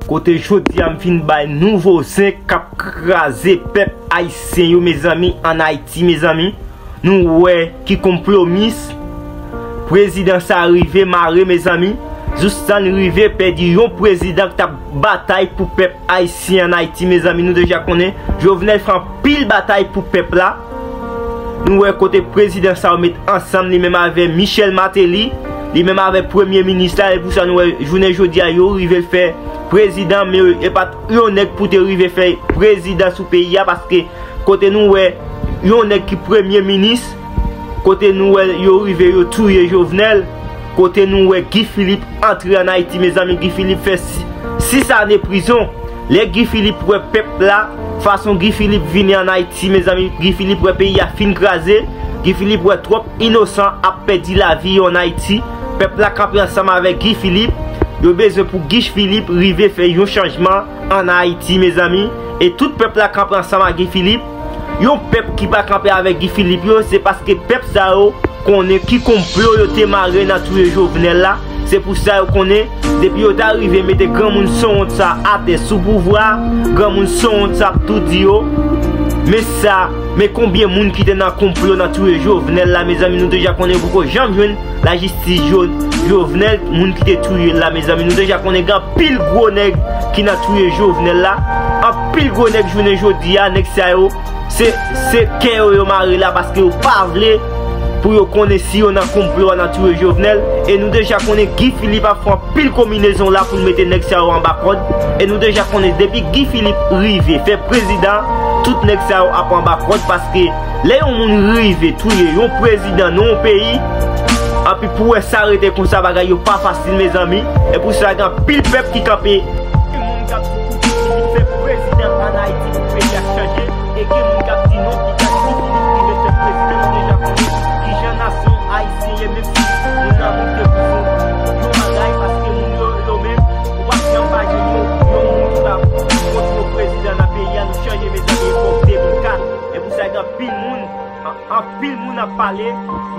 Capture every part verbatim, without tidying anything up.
Kote jodi a m vin bay nouvo zen k ap kraze pèp ayisyen yo, mezanmi, ann Ayiti, mezanmi. Nou wè ki konplomis. Prezidan sa rive mare, mezanmi. Joustan rive pèdi yon prezidan k t ap batay pou pèp ayisyen ann Ayiti, mezanmi. Nou deja konnen Jovenel fè anpil batay pou pèp la. Nou wè kote prezidan sa yo met ansanm li menm avè Michel Martelly, li menm avè premye minis la, e pou sa nou wè jounen jodi a yo rive fè prezidan, men e pa t yon nèg pou te rive fè prezidan sou peyi a, paske kote nou wè yon nèg ki premye minis, kote nou wè yo rive yo touye Jovenel, kote nou wè Guy Philippe antre ann Ayiti, mezanmi, Guy Philippe fè si- sis ane prizon. Lè Guy Philippe wè pèp la, fason Guy Philippe vini ann Ayiti, mezanmi, Guy Philippe wè peyi a fin kraze, Guy Philippe wè twòp inosan ap pèdi lavi yo ann Ayiti. Pèp la kanpe ansanm avèk Guy Philippe, yo bezwen pou Guy Philippe rive fè yon chanjman ann Ayiti, mezanmi. E tout pèp la kanpe ansanm ak Guy Philippe. Yon pèp ki pa kanpe avèk Guy Philippe yo, se paske pèp sa yo konnen ki konplo yo te mare nan touye Jovenel la. Se pou sa yo konnen, depi yo ta rive mete granmoun sanwont sa atè sou pouvwa, granmoun sanwont sa ap tou di yo, men sa, men konbyen moun ki te nan konplo nan touye Jovenel la, mezanmi, nou deja konnen poko janm jwenn lajistis Jo- Jovenel, moun ki te touye l la, mezanmi. Nou deja konnen gen anpil gwo nèg ki nan touye Jovenel la. Anpil gwo nèg jounen jodi a, nèg sa yo, se, se kè yo yo mare la paske yo pa vle pou yo konnen si yo nan konplo a nan touye Jovenel. E nou deja konnen Guy Philippe ap fè anpil konbinezon la pou l mete nèg sa yo anba kòd. E nou deja konnen depi Guy Philippe rive fè prezidan, tout nèg sa yo ap anba kòd paske lè yon moun rive touye yon prezidan nan yon peyi, anpi pou wè sa rete konsa, bagay yo pa fasil, mezanmi. E pou sa, gen anpil pèp ki kanpe. Gen moun k ap di pou Guy Philippe fè prezidan ann Ayiti pou peyi a chanje. E gen moun k ap di non, ki ka Guy Philippe rive fè prezidan, nou deja konnen kijan nasyon ayisyen ye, menm si moun nan moute pou fè yon bagay, paske moun yo, yo menm, ou pa janm pa jwenn yon, yon moun ki va kont yon prezidan nan peyi a, nou chanje, mezanmi, epòk de mil kat. E pou sa, gen anpil moun, an- anpil moun ap pale,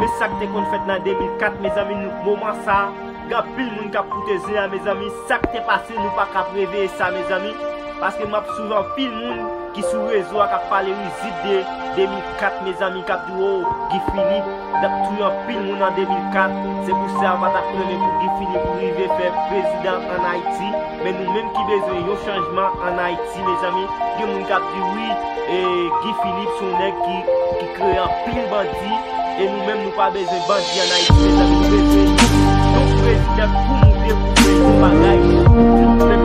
men sa k te konn fèt nan de mil kat, mezanmi, nou, moman sa, gen anpil moun k ap koute zen an, mezanmi, sa k te pase, nou pa ka ap reveye sa, mezanmi, paske m ap swiv anpil moun ki sou rezo a k ap pale rizib de de mil kat, mezanmi, k ap di, o, Guy Philippe t ap touye anpil moun an de mil kat. Se pou sa, m pa t ap renmen pou Guy Philippe rive fè prezidan ann Ayiti, men nou menm ki bezwen yon chanjman ann Ayiti, mezanmi, gen moun k ap di, wi, e, Guy Philippe se yon nèg ki, ki kreye anpil bandi, e nou menm nou pa bezwen bandi ann Ayiti, mezanmi, nou bezwen yon prezidan pou moute pou fè yon bagay pou tout